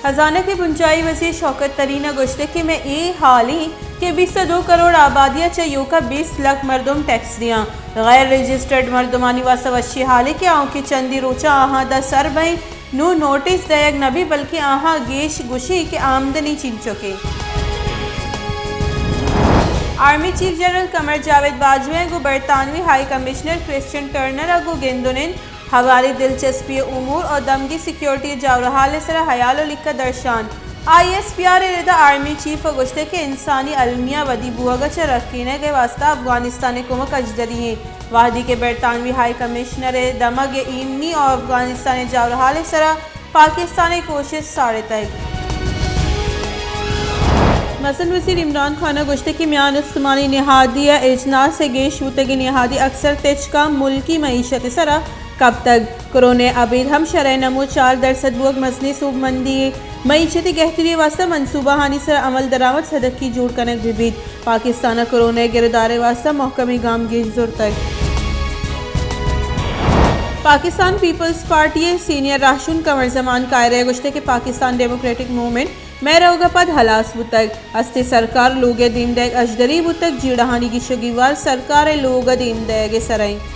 خزانہ ءِ بنجاہی وزیر شوکت ترین ءَ گوشتگ کہ مئے اے ہال ایں کہ بیست ءُ دو کروڑ آبادی ءَ چہ ایوکا بیست لکھ مردم ٹیکس دیاں۔ غیر رجسٹرڈ مردمانی واستہ وشی ہالے کہ آؤکیں چندی روچاں آہاں داں سر بئیں، نوں نوٹس دئیگ نہ بی، بلکیں آہاں گیش گوشی کہ آمدنی چینچکے۔ آرمی چیف جنرل قمر جاوید باجوہ ءَ گوں برطانوی ہائی کمشنر کرسچن ٹرنر ءَ گوں گند ءُ نند، ہواری دلچسپی امور ءُ دمگی سیکیورٹی جاورحال ءِ سرا ہیال ءُ لیکہ درشان۔ آئی ایس پی آر ءِ ردا آرمی چیف ءَ گوشتگ کہ انسانی المیہ ودی بوہگ ءَ چہ رکینگ ءِ واستہ افغانستان ءِ کمک اژدری ایں، وہدی کہ برطانوی ہائی کمشنر ءِ دمگ ءِ ایمنی ءُ افغانستان ءِ جاورحال ءِ سرا پاکستان ءِ کوشست ساڑتگ۔ مزن وزیر عمران خان ءَ گوشتگ کہ میان استمانی نہادی ءِ اجناس ءِ گیش بوتگیں نہادی اکثر تچکاں ملکی معیشت ءِ سرا کپتگ۔ کرونا ءِ ابید ہم شرح نمو چار درسد بوگ مزنیں سوبمندی یے۔ معیشتی گہتری ءِ واستہ منصوبہ ہانی سرا عمل درآمد سدکی جوڑ کنگ بہ بیت۔ پاکستان ءَ کرونا ءِ گرودار ءِ واستہ مہکمیں گام گیش زرتگ۔ پاکستان پیپلز پارٹی ءِ سینئر راہشون قمر زمان کائرہ ءَ گوشتگ کہ پاکستان ڈیموکریٹک موومنٹ مئے روگ ءَ پد ہلاس بوتگ۔ ہستیں سرکار لوگ ءِ دیم دئیگ اژدری بوتگ، جیڑہانی گیش ءُ گیوار سرکار ءِ لوگ ءِ دیم دئیگ ءِ سرا انت۔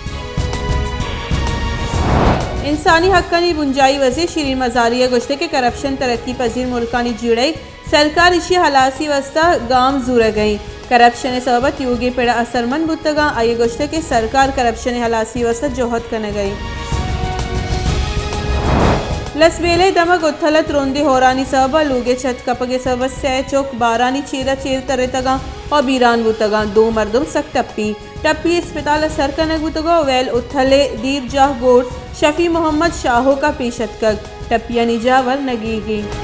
انسانی حقانی بنجاہی وزیر شیرین مزاری ءَ گوشتگ کہ کرپشن ترقی پذیر ملکانی جیڑہ ءَ، سرکار ایشی ءِ ہلاسی ءِ واستہ گام زورگ ءَ انت۔ کرپشن ءِ سبب ءَ تیوگیں پڑ اثرمند بوتگاں۔ آئی ءَ گوشتگ کہ سرکار کرپشن ءِ ہلاسی ءِ واستہ جہد کنگ ءَ انت۔ لسبیلہ ءِ دمگ اتھل ءَ ترندیں ہورانی سبب ءَ لوگ ءِ چھت کپگ ءِ سبب ءَ سئے چک بارانی چیر ءَ چیر ترتگاں ءُ بیران بوتگاں۔ دو مردم سک ٹپی ٹپی اسپتال ءَ سر کنگ بوتگ ءُ ویل اتھل ءِ دیر جاہ گوٹ شفیع محمد شاہوک ءَ پیش اتکگ۔ ٹپیانی جاہ ورنگیگ انت۔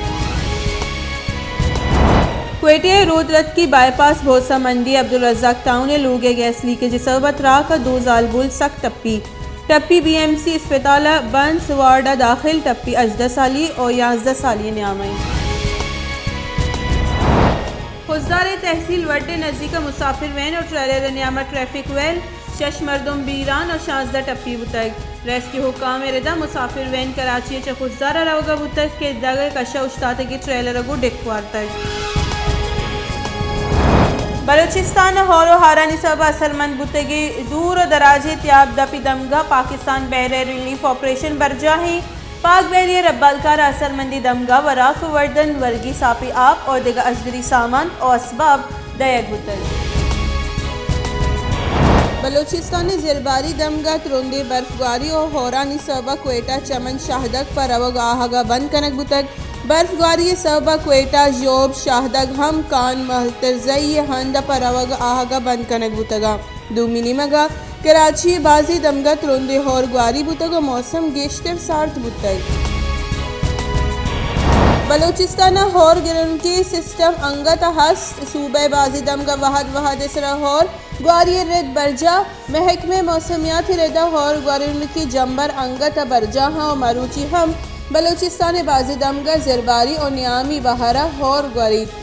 کوئٹہ ءِ رودرتکی بائی پاس بھوسہ منڈی عبدالرزاق ٹاؤن ءِ لوگ ءِ گیس لیکیج ءِ سبب ءَ تراک ءَ دو زالبول سک ٹپی۔ ٹپی بی ایم سی اسپتال ءِ بنس وارڈ ءَ داخل۔ ٹپی ہژدہ سالی ءُ یازدہ سالی ءِ نیام ءَ انت۔ خضدار ءِ تحصیل وڈ ءِ نزیک ءَ مسافر وین ءُ ٹریلر ءِ نیام ءَ ٹریفک ویل، شش مردم بیران ءُ شانزدہ ٹپی بوتگ۔ ریسکیو حکام ءِ ردا مسافر وین کراچی ءَ چہ خضدار ءَ روگ ءَ بوتگ کہ دگ ءِ کش ءَ اوشتاتگیں ٹریلر ءَ گوں ڈک وارتگ۔ بلوچستان ءَ ہور ءُ ہارانی سبب ءَ اثرمند بوتگیں دور ءُ دراجیں تیاب دپ ءِ دمگ ءَ پاکستان بحرہ ءِ ریلیف آپریشن برجاہ ایں۔ پاک بحریہ ءِ ربالکار ءَ اثرمندیں دمگ ءَ وراک ءُ وردن، ورگی ساپیں آپ ءُ دگہ اژدری سامان ءُ اسباب دئیگ بوتگ۔ بلوچستان ءِ زرباری دمگ ءَ ترندیں برفگواری ءُ ہورانی سبب ءَ کوئٹہ چمن شاہدگ پہ روگ ءُ آہگ ءَ بند کنگ بوتگ۔ برفگواری ءِ سبب ءَ کوئٹہ، ژوب، شاہدگ ہم کان مہترزئی ءِ ہند ءَ پہ روگ ءُ آہگ ءَ بند کنگ بوتگ۔ دومی نیمگ ءَ کراچی ءِ بازیں دمگ ءَ ترندیں ہور گواری بوتگ ءُ موسم گیشتر سارت بوتگ۔ بلوچستان ءَ ہور گرنکی سسٹم انگت ءَ ہست۔ صوبہ ءِ بازیں دمگ ءَ وہد وہد ءِ سرا ہور گواری ءِ رد برجاہ۔ محکمہ موسمیات ءِ ردا ہور گورنکی جمبر انگت ءَ برجاہ اَں ءُ مروچی ہم بلوچستان ءِ بازیں دمگ ءَ زرباری ءُ نیامی بہر ءَ ہور گوریت۔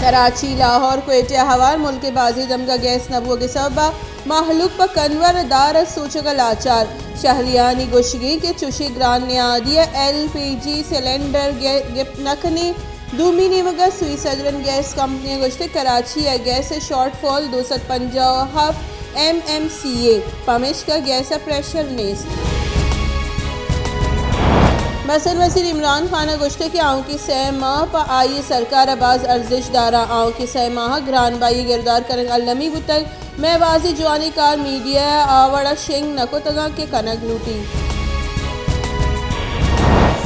کراچی، لاہور، کوئٹہ ءَ ہوار ملک ءِ بازیں دمگ ءَ گیس نہ بوگ ءِ سبب ءَ مہلوک پہ کنور ءِ دار ءَ سوچگ ءَ لاچار۔ شہریانی گوشگ اِنت کہ چوشیں گران نیادی ءَ ایل پی جی سلنڈر گے-، گپت نہ کنیں۔ دومی نیمگ ءَ سوئی سدرن گیس کمپنی ءَ گوشتگ کراچی ءَ گیس ءِ شارٹ فال دو سد پنجاہ ءُ ہفت ایم ایم سی اے، پمیشکا گیس ءَ پریشر نیست۔ مزن وزیر عمران خان ءَ گوشتگ کہ آؤکیں سئے ماہ پہ آئی ءِ سرکار ءَ باز ارزشت داراں، آؤکیں سئے ماہ ءَ گران بہائی ءِ گرودار کنگ المی بوتگ، مئے بازیں جوانیں کار میڈیا ءَ آ وڑ ءَ شنگ نہ کتگ اَں کہ کنگ لوٹیت۔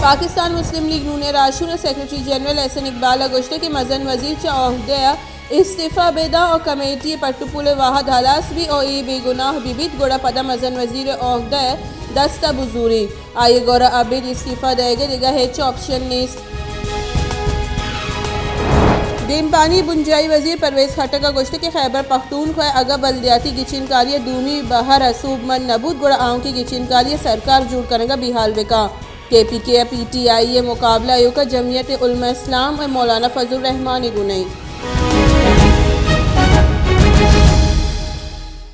پاکستان مسلم لیگ نون ءِ راہشون ءُ سیکرٹری جنرل احسن اقبال ءَ گوشتگ کہ مزن وزیر چہ عہدہ ءَ استعفی بہ داں ءُ کمیٹی ءِ پٹ ءُ پول ءِ واہد ہلاس بیت ءُ اے بے گناہ بہ بیت، گڑا پدا مزن وزیر ءِ عہدہ ءَ دست ءَ بزوریت۔ آئی ءِ گورا ابید استعفی دئیگ ءِ دگہ ہچ آپشن نیست۔ دیمپانی بنجاہی وزیر پرویز خٹک ءَ گوشتگ کہ خیبر پختونخوا ءَ اگاں بلدیاتی گچینکاری ءِ دومی بہر ءَ سوبمند نہ بوت، گڑا آؤکیں گچینکاری ءَ سرکار جوڑ کنگ ءَ بیحال بہ کن۔ کے پی کے ءُ پی ٹی آئی ءِ مقابلہ ایوک ءَ جمعیت علماء اسلام ءُ مولانا فضل الرحمان ءِ گون اِنت۔